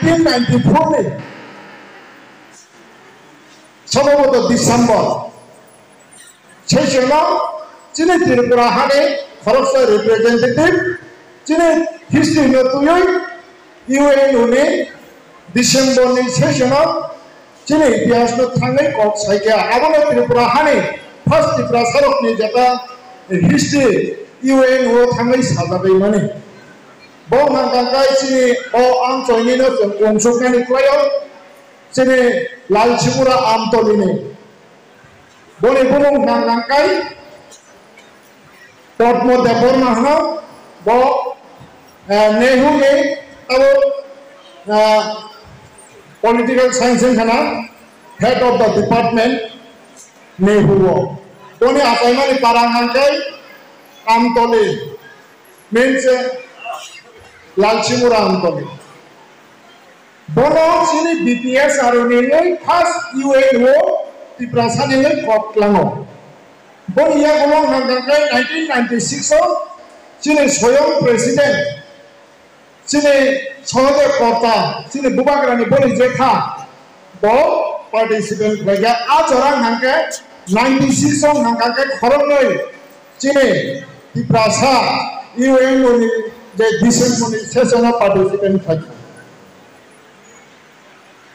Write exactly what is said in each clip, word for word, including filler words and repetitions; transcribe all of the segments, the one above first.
nineteen ninety-four ni Sombhoboto December session o chini Tripura hani khoroksa representative chini history no twiwi U N O ni December ni session o chini itihas no thangwi kok saikha. Abono Tripura hani first Tiprasa rokni jeta history U N O thangwi sajagwi mani. Bo hwnka khe chini o amchoini no chwng kungsuknani kwlaio. Chini Lalchimura Amtolini. Boni bumung nang nang kai Padma Debbarma hwno, bo, eh, Nehu ni abo, eh, political science wngkha na, head of the department Nehu o. Boni achaimani para hwnkha khe Amtoli, means, eh, Lalchimura Amtoli. Bono chini B P S R ni wngwi first U N O Tiprasa ni wngwi kok tlango. Boni yagulo hwnkha khe nineteen ninety-six o chini soyong president, chini Sahadev Korta, chini bubagrani boni jekha, bo participant khlaikha. A jora hwnkha khe ninety-six o hwnkha khe khoroknwi chini Tiprasa U N O ni je December ni session o participant khlaikha.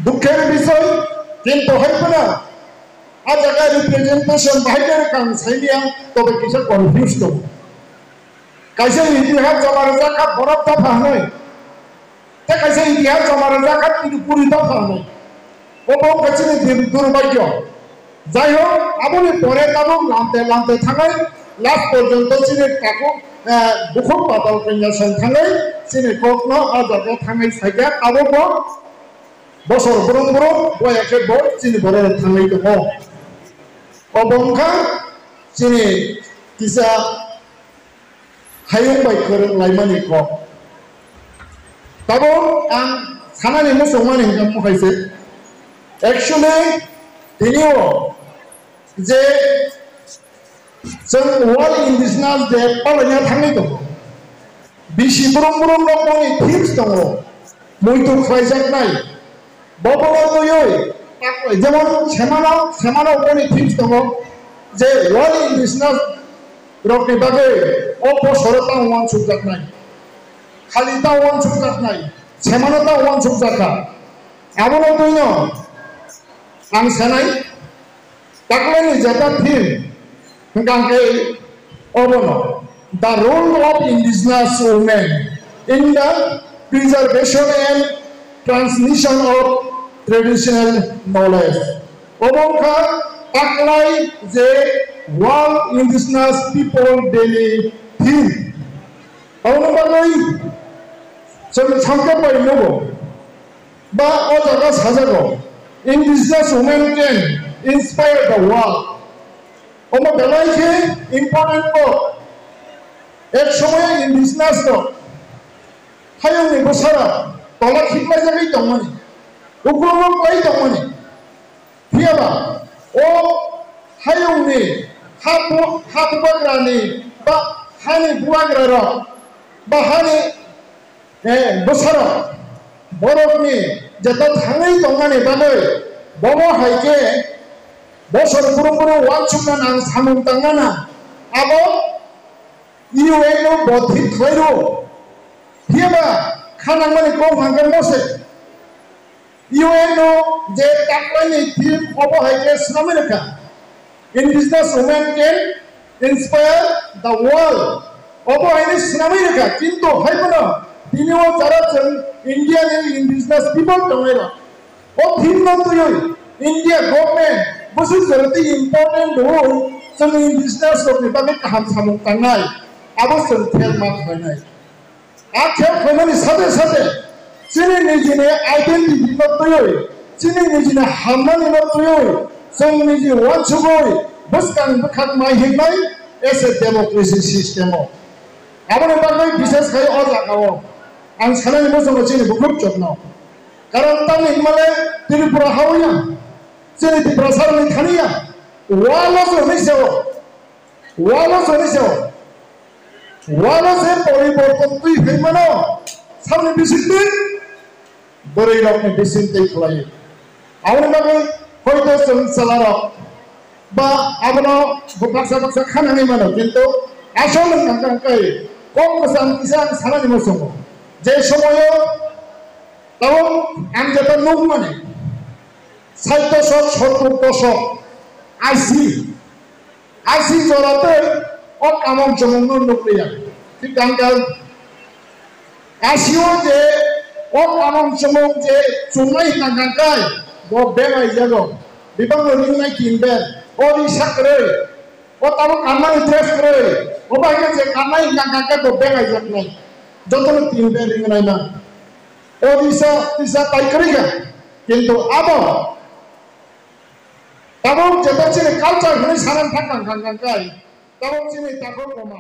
Dukher bisoy, kintu hai phano a jaga representation bahai khe rwkha ang saimanya, tobe kisa confuse tongo. Kaisa itihas joma rwjak kha borok dopha hwnwi, tei kaisa itihas joma rwjak kha kintu puri dopha hwnwi. Obo wngkha chini dur-, durbhagyo. Jai hok, aboni pore tabuk lamte lamte thangwi last porjonto chini takhuk, eh, bukhuk patal kanya song thangwi chini kokno o jaga thangwi saikha, abo bo bosor brum brum boya khe bo chini borok thangwi tongo. Obo wngkha chini kisa hayung bai kwrwng laimani kok. Tabuk ang sanani muchungmani hwnkhe mukhai se. Actually, tini o je chwng World Indigenous Day palaina thangwi tongo. Bisi brum brum rokni themes tongo. Muitu khlaijaknai. Bobono twiwi, jemon semano, semano boni themes tongo je World Indigenous rokni bagwi o bosoro tamo uansukjaknai. Khali tamo uansukjaknai, semano tamo uansukjakha. Abono twino ang sanai, taklaini jeta theme hwnkha khe obono, the role of indigenous women in the preservation and transmission of traditional knowledge. Obo wngkha taklai je World Indigenous People Day ni theme. Aboni bagwi chwng sangkhe bai nugo. Ba o jaga sajago, "Indigenous women can inspire the world." Omo belai khe important bo. Ek somoyo indigenous rok hayungni bwsarok tola khiklaijagwi tongmani, uklok klai tongmani. Phiyaba o hayungni ha bu-, ha bubagrani ba hani bubagrarok ba hani, eh, bwsarok borokni jeta thangwi tongnani bagwi bomo hai khe bosor brum brum uansukna nang samung tangnana abo U N no bo thik khlai rw. Phiyaba kha nangmani kok hwnkhe mose. U N no je taklaini theme obo hai khe swnamwi rwkha, "Indigenous women can inspire the world." Obo hai khe swnamwi rwkha, kintu hai phano tini o jara chwng India ni indigenous people tongwi rok. O theme no twiwi India government bwswk jora twi important rw, chwng indigenous rokni bagwi kaham samung tangnai, abo chwng khe ma khlainai. A khe phaimani sate sate chini nijini identity no twiwi, chini nijini hammani no twiwi, chwng niji uansugwi bwskang bwkhak mai hingnai as a democracy system o. Aboni bagwi bises khai o jaga o ang sanani muchungo chini bukhuk chokno. Karon tamni hwnmale Tripura ha o ya, chini Tiprasa rokni thani ya, walo se hwnwi se o. Walo sani se, walo se poriborton twi phaimano, samni bisingtwi bwrwi rokni bising twi khlai. Aboni bagwi hoito chwng chwla rok ba abono bo baksa baksa khanani mano, kintu asol wngkha hwnkha khe kok bwsang kisa ang sanani muchungo. Je somoyo tabuk ang jeta nukmani sait doshok, sottur doshok, ashi, ashi jora tei o kamung chumungno nukliya. Thik tangkhe asio je o kamung chumung je chungnai hwnkha khe bo bebaijago. Bibangno ringnai tin ber, o risa kwrwi, o tabuk kannani dress kwrwi, o bai khe je kannai hwnkha khe bo bebaijaknai. Jotono tin ber ringnai na. O risa, risa tai kwrwi kha. Kintu abo tabuk jeta chini culture hwnwi sana thang thang thang thang khai, tabuk chini takhuk roma.